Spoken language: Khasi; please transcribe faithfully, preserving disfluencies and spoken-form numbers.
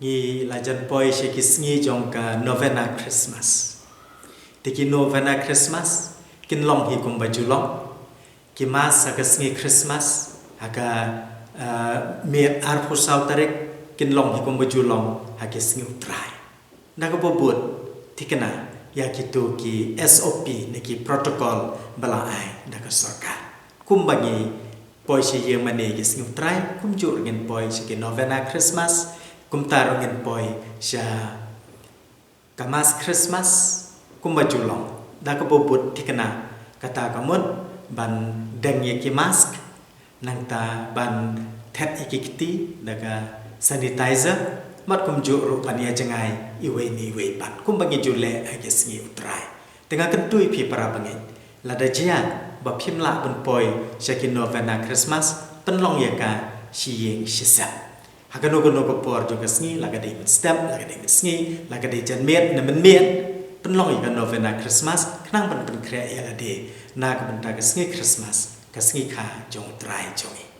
Ngi la jan poi sha ki sngi jong ka Novena Christmas. Te ki Novena Christmas kin long hi kumba ju long. Ki Mass ha ka sngi Christmas ha ka, ah, miet arphew saw tarik kin long hi kumba ju long ha ki sngi U Trai. Da kaba bud thikna ïa kito ki S O P ne ki protocol ba la ai da ka sorkar. Kumba ngi poi sha ïing mane ki sngi U Trai, kumjuh ruh ngin poi sha ki Novena Christmas, kumta ruh ngin poi sha ka Mass Christmas, kumba ju long. Da kaba bud thikna kata ka mut ban deng ïa ki mask, nangta ban thet ïa ki kti da ka sanitizer, bad kumjuh ruh ban ïa jngai iwei na iwei pat, kumba ngi ju leh ha ki sngi U Trai. Te nga kyntu ïa phi para bangeit, lada jia ba phim lah ban poi sha ki Novena Christmas, pynlong ïa ka shi ïing shi sem. Ha kano kano ka por jong ka sngi, la ka dei mynstep, la ka dei mynsngi, la ka dei janmiet ne mynmiet, pynlong ïa ka Novena Christmas, khnang ban pynkhreh ïa lade na ka bynta ka sngi Christmas, ka sngi kha jong U Trai jong ngi.